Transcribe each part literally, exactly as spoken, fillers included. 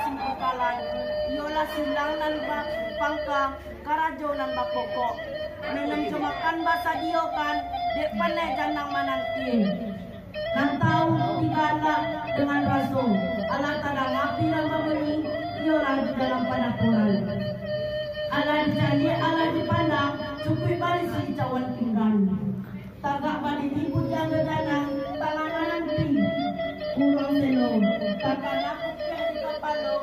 Pangkalan, iyolah silang nan bapangka, karajo nan bapokok. Minum jo makan basadiokan, dek pandai janang mananti. Rantau tiba anak dengan raso, alah tadanga api nan babunyi, iyolah di dalam padaporan. Alah dicaliak, alah dipandang, cukuik barisi cawan pinggan. Tagak badiri bujang jo janang, tangah mananti. Kurang selo, takana kupiah di kapalo.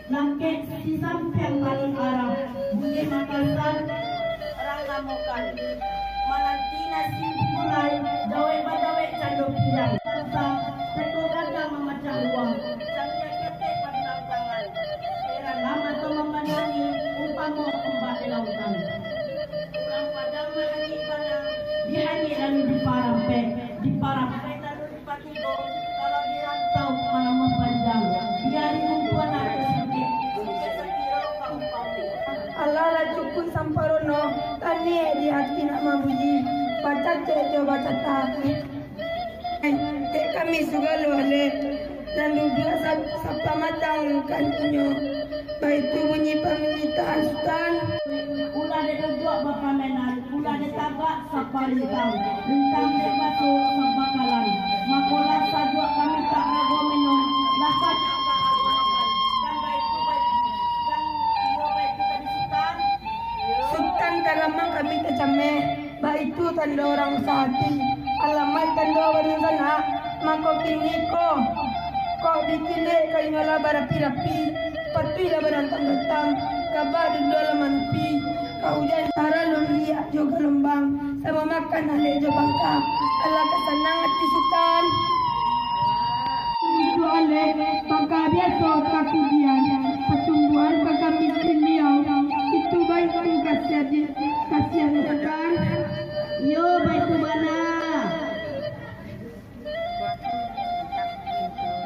Langkek si sampiang balik arah, buliah Makassar. Rang namokan. Mananti nasi digulai, jawek-bajawek cando piyang. Bantang, teko gadang mamacah ruang. Cangkiang ketek pantang tangan. Heran lah mato mamandangi, umpamo ombak di lautan. Urang Padang maangik panang. Diangik lalu diparampek, diparampek lalu dipatigo. Kalau di rantau manambah panjang, di ari rumpuan nan tasingkek, singkek sakiro ka umpamo. Alah lah cukuik samparono, taniak di ati nak mamuji, bacacek jo bacatah. Eh, dek kami sagalo alek, nan duduak sa-, sapamatang kan inyo. Baitu bunyi pamintaan Sutan. Ulah dek duduak bapamenan, ulah dek tagak saparintang, rintang dek baso sabakalan. Makolah sajuak kami tak rago minum, lah sajuak ka rago makan. Kan baitu, baitu, kan iyo baitu tadi Sutan. Sutan talamang kami tacameh. Baitu tando urang sahati, alamaik tando badunsanak, mako kini ko, kok dikilek ka inyo lah barapi-rapi, patuih lah badantang-dantang, gabah duduak lah manupi, ka ujan taralu liak jo galombang, samo makan alek jo bangka, alah ka sanang ati Sutan. Itu alek, mangka biaso takudian, patumbuahan pakambik siliau, itu baitu kasian, kasian Sutan. Iyo, baitu bana.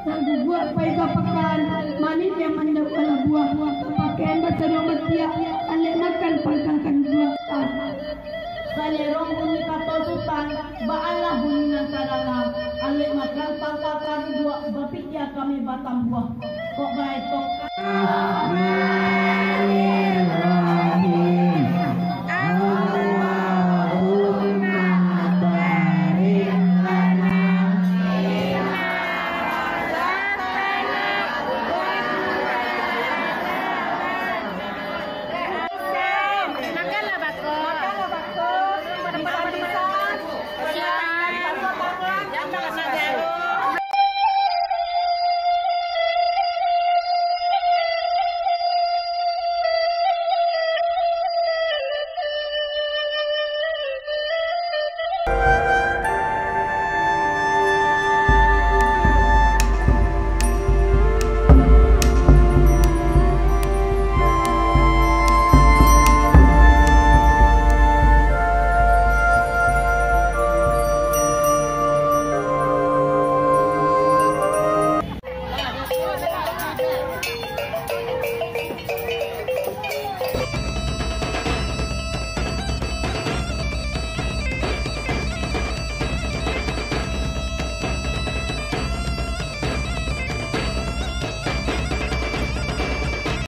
Nak guguak pai ka pakan, malin yang mandauak labuah, pakaian basaruang batiak, alek makan pangka kaduduak. Salero bunyi kato Sutan, baalah bunyi nan tadanga, alek makan pangka kaduduak, bapikia kami batambuah.